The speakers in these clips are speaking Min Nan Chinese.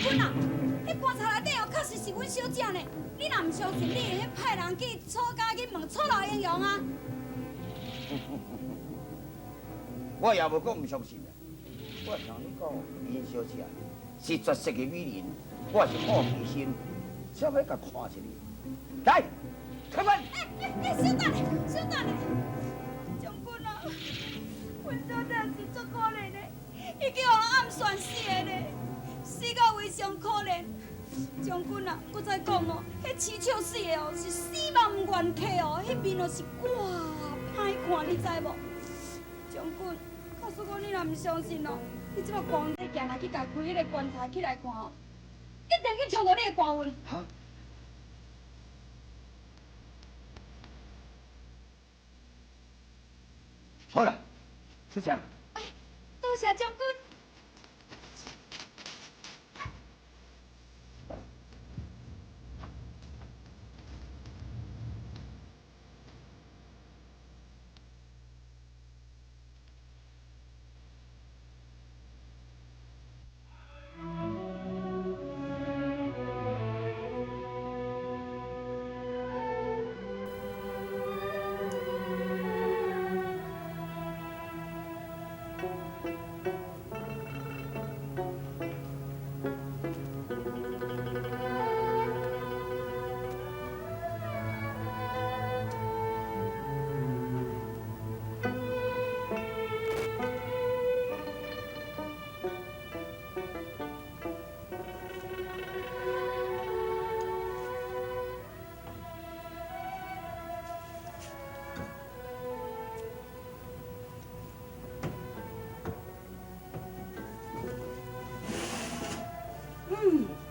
军啊，彼棺材内底哦，确实是阮小姐呢。你若毋相信，你会使派人去楚家去问楚老英雄啊。我也无讲毋相信啊。我听你讲，殷小姐是绝世的美人，我是好奇心，才欲共看一下。来，开门。欸欸欸，小等下，小等下，将军啊，阮小姐是足可怜的，伊叫人暗算死的呢，死到非常可怜。将军啊，阁再讲哦，彼饲笑死的哦，是死亡冤客哦，彼面哦是偌歹看，你知无？将军，假使讲你若毋相信哦，你这马赶紧行来去共开彼个棺材起来看哦，一定去冲著你的官运。哈？好啦，出声。哎，多谢将军。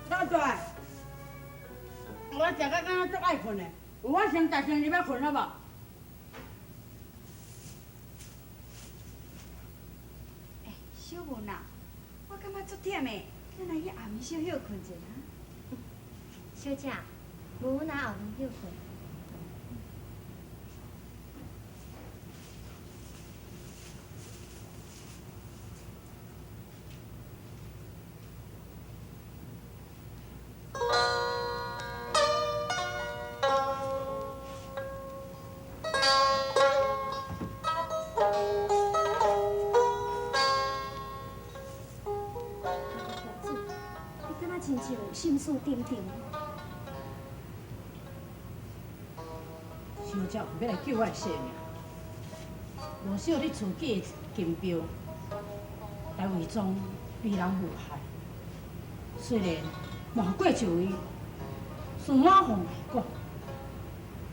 老大，我食甲敢若足爱睏的，我先食先入来睏好无？欸，小文啊，我感觉足忝的，咱来去暗暝小歇睏一下。小姐，无阮来后面歇睏。心事重重。小姐有欲来救我的性命，无少你厝记的金镖来伪装被人谋害。虽然瞒过一位司马凤来讲，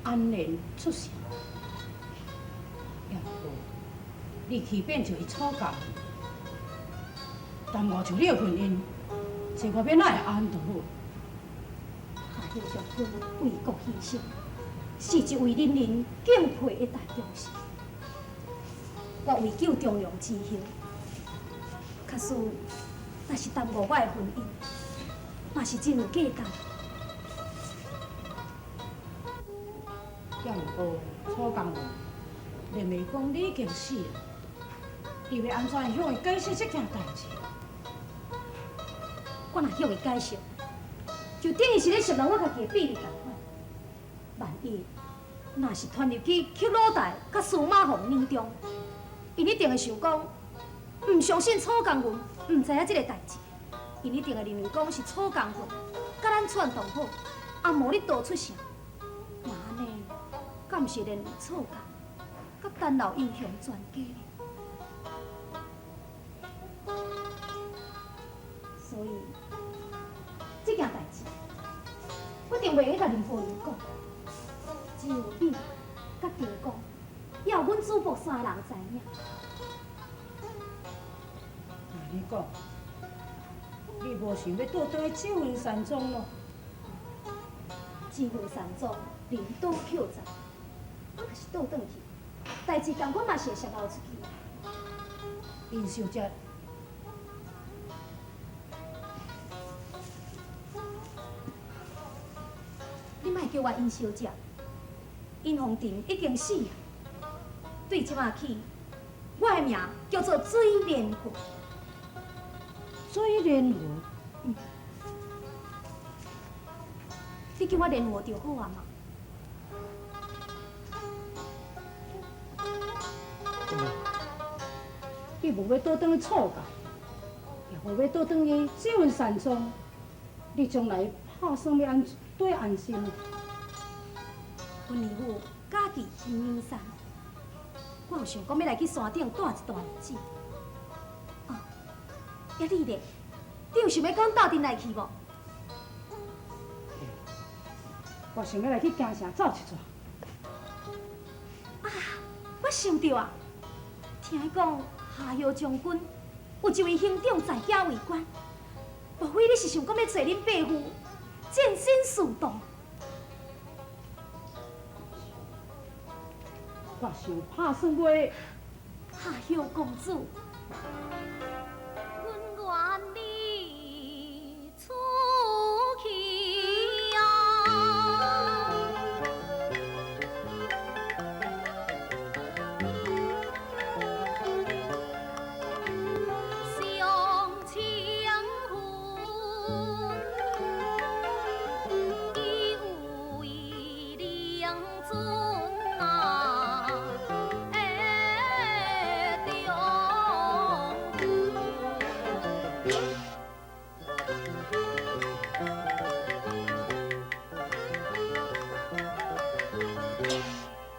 安然出城，也毋过你欺骗一位楚家，耽误就你的婚姻。这我欲哪会安就好？夏侯将军为国牺牲，是一位令人敬佩的大忠士。我为救忠良之行，假使若是耽误我的婚姻，嘛是真有价值。也毋过楚江文认为讲你已经死了，你欲按怎向伊解释这件代志？我若向伊解释，就等于是咧承认我家己的秘密仝款。万一若是传入去曲老大佮司马凤耳中，𪜶一定会想讲，毋相信楚江云，毋知影这个代志，𪜶一定会认为讲是楚江云佮咱串同伙，啊无咧逃出城。若按呢，敢毋是连累楚家佮陈老英雄全家呢？所以，这件代志，我定袂用共任何人讲，只有你、佮陈公，也有阮主仆三个人知影。按你讲，你无想欲倒转去紫云山庄咯？紫云山庄人多口杂，我若是倒转去，代志仝款嘛是会泄露出去。殷小姐。你莫叫我殷小姐，殷凤亭已经死啊。对这马起，我的名叫做水莲花。水莲花？嗯。你叫我聯絡就好啊嘛。你無欲倒轉去厝家，也無欲倒轉去紫雲山莊，你將來拍算欲按怎安心？阮姨母家佇興隆山，我有想講欲來去山頂蹛一段日子。哦，啊你咧，你有想欲佮阮鬥陣來去無？我想欲來去京城走一逝。啊，我想著啊，聽講夏侯將軍有一位兄長在遐為官，莫非你是想講欲揣恁伯父見先仕途？我想拍算袂。夏侯公子，阮願你出去啊。相情分，伊有位郎君啊，的中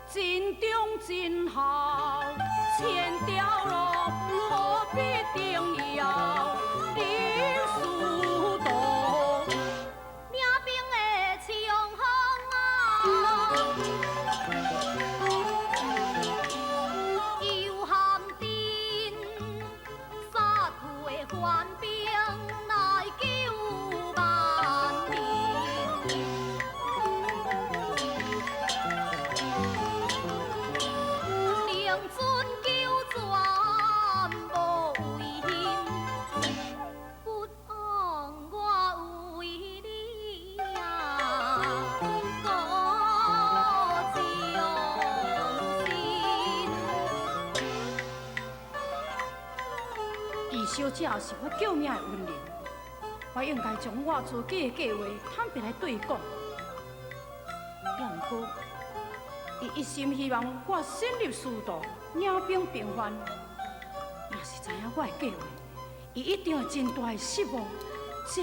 真忠真孝，千條路，何必定要臨仕途？領兵的長風啊，又含阵杀退反兵來救萬民。郎君求全無遺憾，不枉我為你啊，孤終身。二小姐是我救命的恩人，我應該將我自己的計劃坦白來對伊講。也毋過，伊一心希望我深入仕途，領兵平反。若是知影我的計劃，伊一定會真大的失望。這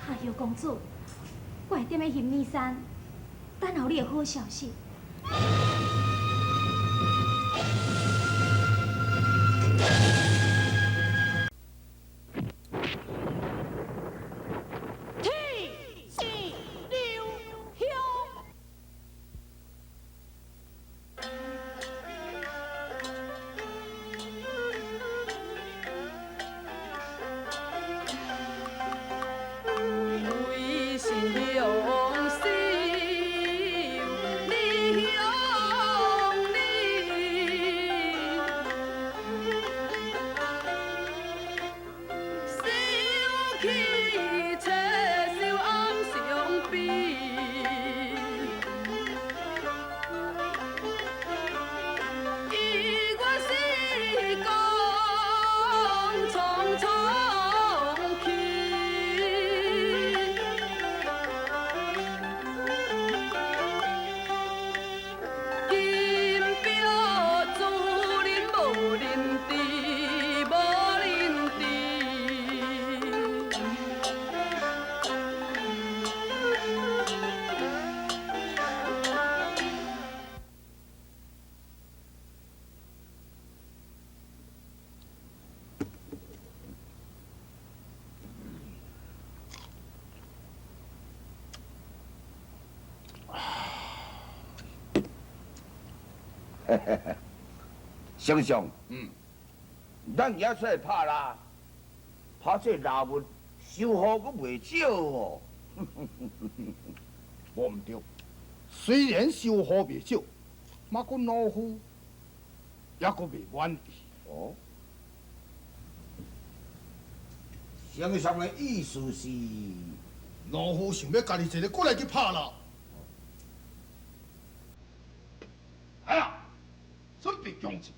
夏侯公子，我會踮咧興隆山等候你的好消息。天時流向。為心相守，你向你，想起切愁暗相悲。伊我是讲苍苍去。金表主人無仁智，無仁智。丞相，咱也出來拍啦，拍這獵物收穫閣袂少哦。無毋對，雖然收穫袂少，嘛閣老夫猶閣袂滿意。哦，丞相的意思是，老夫想欲家己一个閣來去拍啦。來啊，準備攻擊。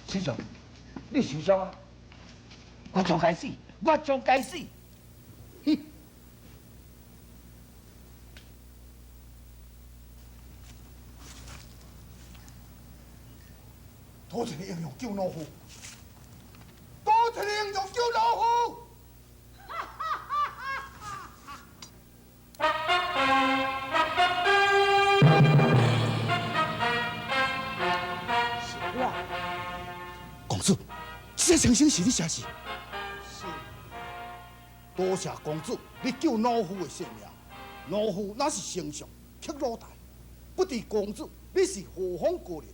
先生，你受伤啊？我将该死，我将该死！哼！多一个英雄救老夫，多一个英雄救老夫！是我。公子，这情形是你写是？是。多谢公子，你救老夫的性命。老夫乃是丞相克鲁台，不知公子你是何方高人？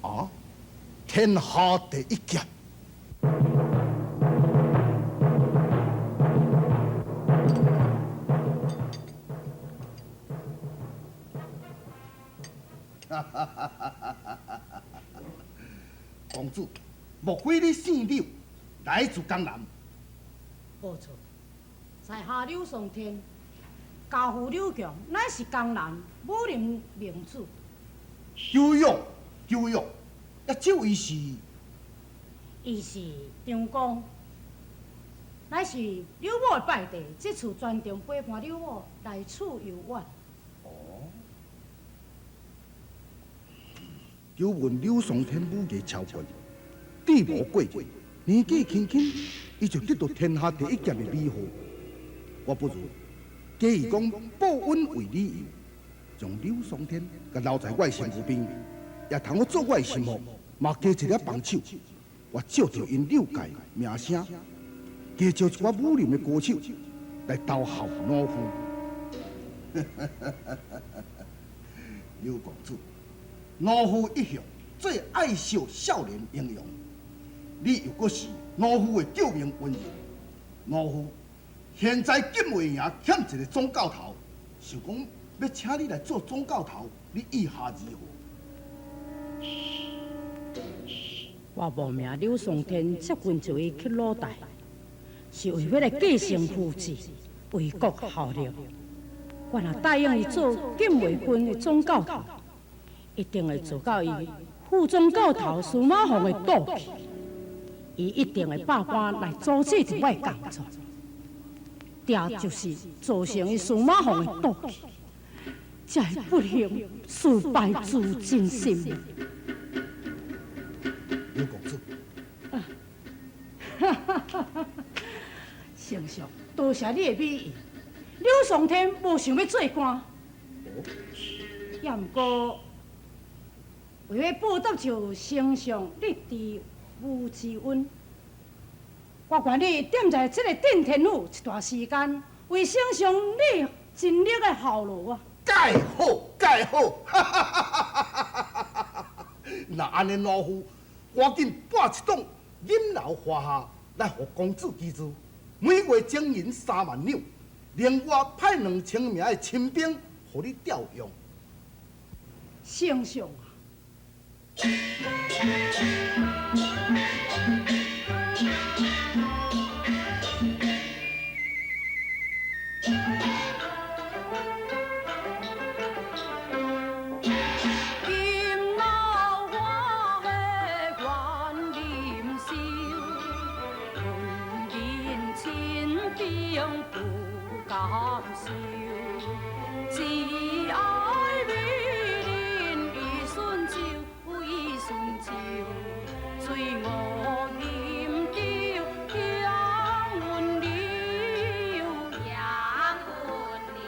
啊！天下第一剑。公子，莫非你姓柳，来自江南？无错，在下柳松天，家父柳强，乃是江南武林名主。久仰久仰，啊，这位是？伊是张公，乃是柳母的拜弟，这次专程陪伴柳母来此游玩。哦。久闻柳松天武艺超群，智谋过人，年纪轻轻，伊就得到天下第一剑的美号。我不如假意讲报恩为理由，将柳松天共留在我的身躯边，也通好做我的心腹，嘛加一个帮手。我借著𪜶柳界名声，加招一寡武林的高手来投效老夫。柳公子，老夫一向最爱惜少年英雄，你又阁是老夫的救命恩人。老夫现在禁卫营欠一个总教头，想讲欲请你来做总教头，你意下如何？我慕名柳松天接近一位去鲁台，是为欲来继承父志，为国效力。我若答应伊做禁卫军的总教头，一定会做到伊副总教头司马凤的妒忌，伊一定会百般来阻止著我的工作，这就是造成伊司马凤的妒忌，才会不幸事败自尽心。刘公子，丞相，多谢你的美意。柳松天无想欲做官，也毋过为欲报答就丞相你知母之恩，我愿意踮在这个镇天府一段时间，为丞相你尽力的效劳啊！盖好，盖好！若按呢，老夫赶紧拨一栋银楼华厦来予公子居住，每月金银3万两，另外派2000名的亲兵，予你调用。丞相啊！甘受，只爱美人一顺手，一顺手，醉我饮酒养阮流，养阮流。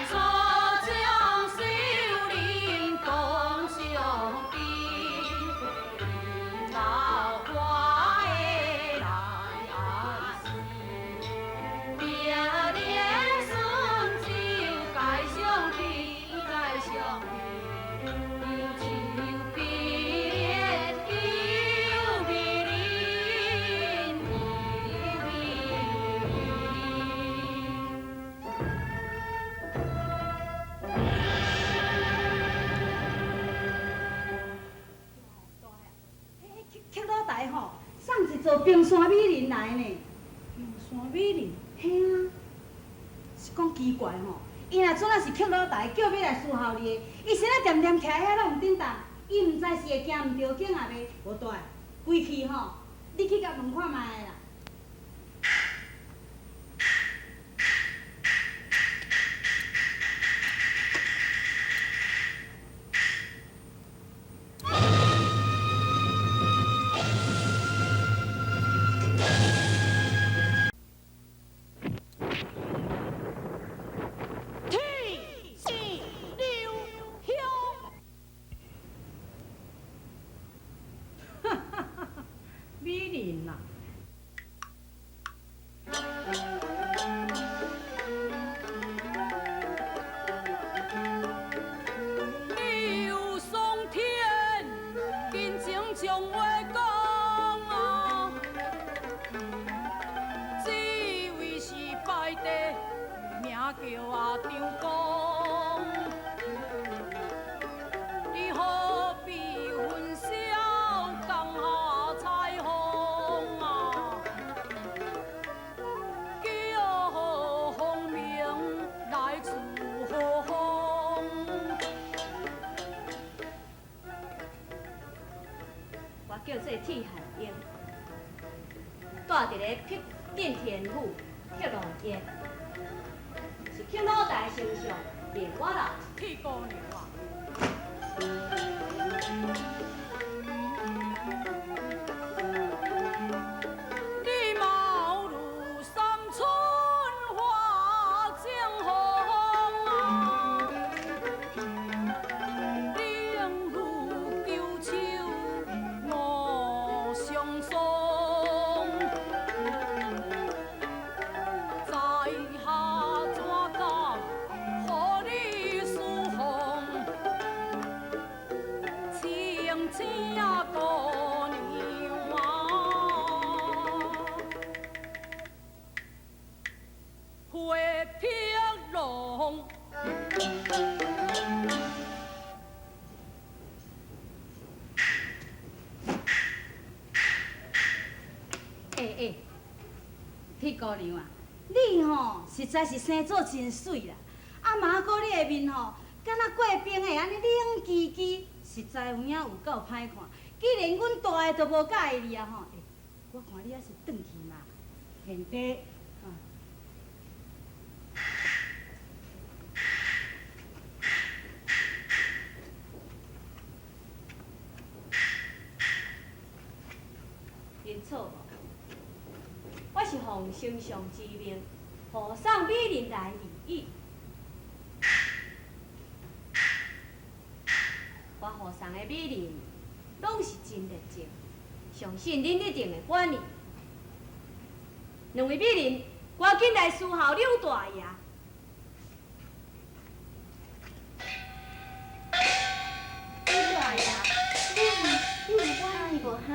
左将秀林东相比，老花的来时，别连顺酒该相比，该相比，酒比连酒比人，比曲老大吼，送一座冰山美人来呢。冰山美人？嘿啊，是讲奇怪吼，伊若准仔是曲老大叫欲来伺候你的，伊啥仔恬恬徛遐拢毋振动，伊毋知是会惊毋著景啊袂？无大，规气吼，你去共问看觅啦。美人啊！刘松天，紧情将话讲啊，这位是拜地，名叫啊张公。你何必混淆江下彩虹啊？叫风鸣来自何方？我叫做铁汉英，住伫咧北镇天府曲龙街，是曲老大丞相命我来。铁姑娘啊！你貌如三春花正红啊，冷如旧秋我相送。在下怎敢予你侍奉？清醒姑娘啊，花飘龙。欸，铁姑娘啊，你吼实在是生做真媠啦！啊嘛阁你的面吼，敢若过冰的按呢冷吱吱，实在有影有够歹看。既然阮大的都无佮意你啊吼，欸，我看你犹是转去嘛，贤弟啊。认错无？我是奉丞相之命，护送美人来而已。我护送的美人，拢是真热情，相信恁一定会满意。两位美人，赶紧来伺候柳大爷。柳大爷，你有满意无哈？